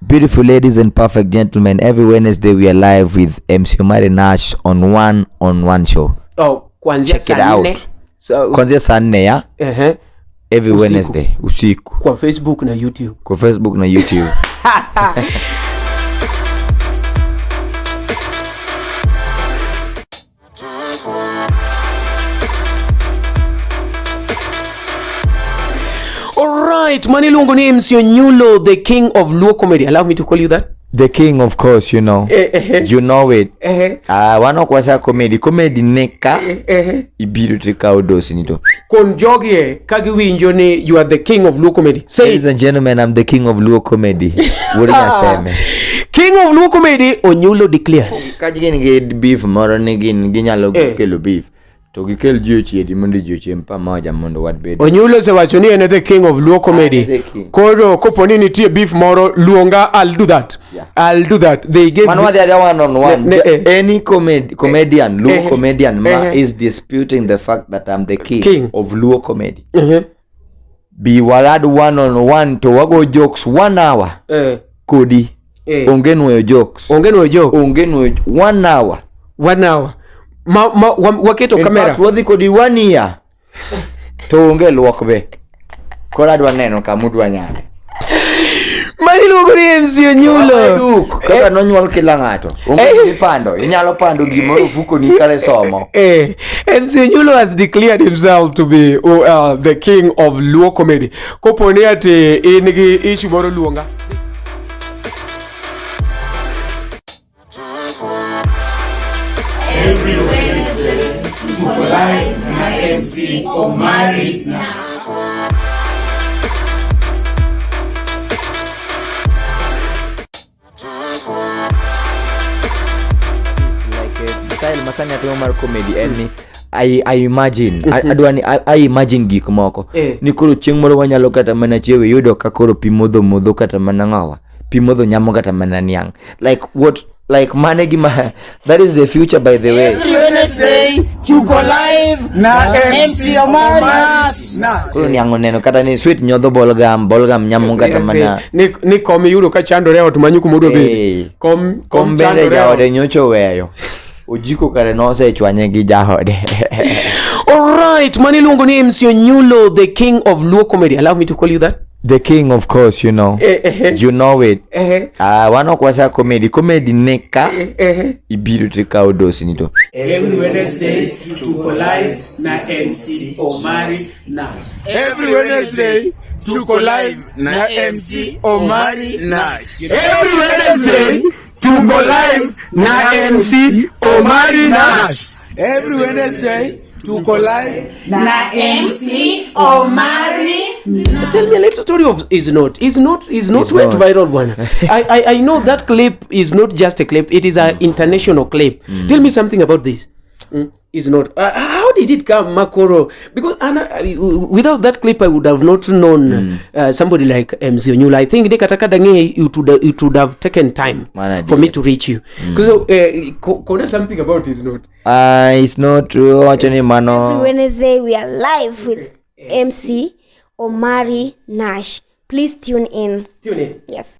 Beautiful ladies and perfect gentlemen, every Wednesday we are live with MC Omari Nash on One on One Show. Oh, kuanzia Check it saa out. nne. So, Kuanzia saa 4 ya every Usiku. Wednesday usiku Kwa Facebook na YouTube. Kwa Facebook na YouTube. Alright, mani iluongo ni MC Onyulo, the king of Luo comedy. Allow me to call you that. The king, of course, you know. You know it. Ah, wan ok wasa comedy. Comedy neka ibiro tikawo dosni to. Kon jogie ka giwinjo ni you are the king of Luo comedy. Say Ladies and gentlemen, I'm the king of Luo comedy. Wuod Nyaseme. King of Luo comedy, Onyulo declares. Ka gin gi beef moro ni gin ginyalo kelo beef to gikel ji ochiedi mondo ji ochiem pamoja mondo wabed. Onyulo osewacho ni en e the king of Luo comedy. I am the king. Koro kopo ni nitie beef moro luonga, I'll do that. I'll do that. They gave Mano wadhi adhiya one on one. Ne. Any comedian, Luo comedian ma is disputing the fact that I'm the king, King. Of Luo comedy. Bi walad one on one to wago jokes one hour kodi. Onge nuoyo jokes. Onge nuoyo joke. Onge nuoyo one hour. One hour. Ma waketo In kamera. fact, wadhi kodi one year. To onge luok be. Koro adwa neno kama udwa nyale. Mani iluongo ni MC Onyulo. Duk kaka nonyuol kila ng'ato. Onge gima ipando. Inyalo pando gimoro ofukoni kare somo. MC Onyulo has declared himself to be the king of Luo comedy. Kopo ni ati in gi issue moro luonga. Every Wednesday, tuko live na MC Omari Nash. Like style masani atimo mar comedy en ni I imagine adwa ni I imagine gik moko ni koro chieng' moro wanyalo kata mana chiewo iyudo ka koro pi modho modho kata mana ng'owa pi modho nyamo kata mana niang' like what, like mane gima, that is the future, by the way. Every Wednesday, tuko live na MC Omari Nash. Koro niang' oneno kata ni sweet nyodho bolgam bolgam nyamo kata mana Ni kom iyudo ka chandore e ot manyo kuma odwa bede. Kom kom bende chandore e ot. Jaode nyocha oweyo ojiko kare nosechwanye gi jaode. Alright, mani iluongo ni MC Onyulo, the king of Luo comedy. Allow me to call you that. The king, of course, you know. You know it. Ah, wan ok wasa comedy. Comedy neka ibiro tikawo dosni to. Every Wednesday, tuko live na MC Omari Nash. Every Wednesday, tuko live na MC Omari Nash. Every Wednesday, tuko live na MC Omari Nash. Every Wednesday, tuko live na MC Omari. Tell me a little story of Is Not. Is Not is not Is went Not. viral one. I know that clip is not just a clip, it is an international clip. Tell me something about this. Is Not. How did it come, Makoro? Because Anna, without that clip, I would have not known somebody like MC Onyulo. I think kata ka dang'e, it would have taken time Mana for me dear. To reach you. Because kona something about Is Not. Ah, it's not true. Wacho ni Every mano. Wednesday we are live with MC Omari Nash. Please tune in. Tune in. Yes.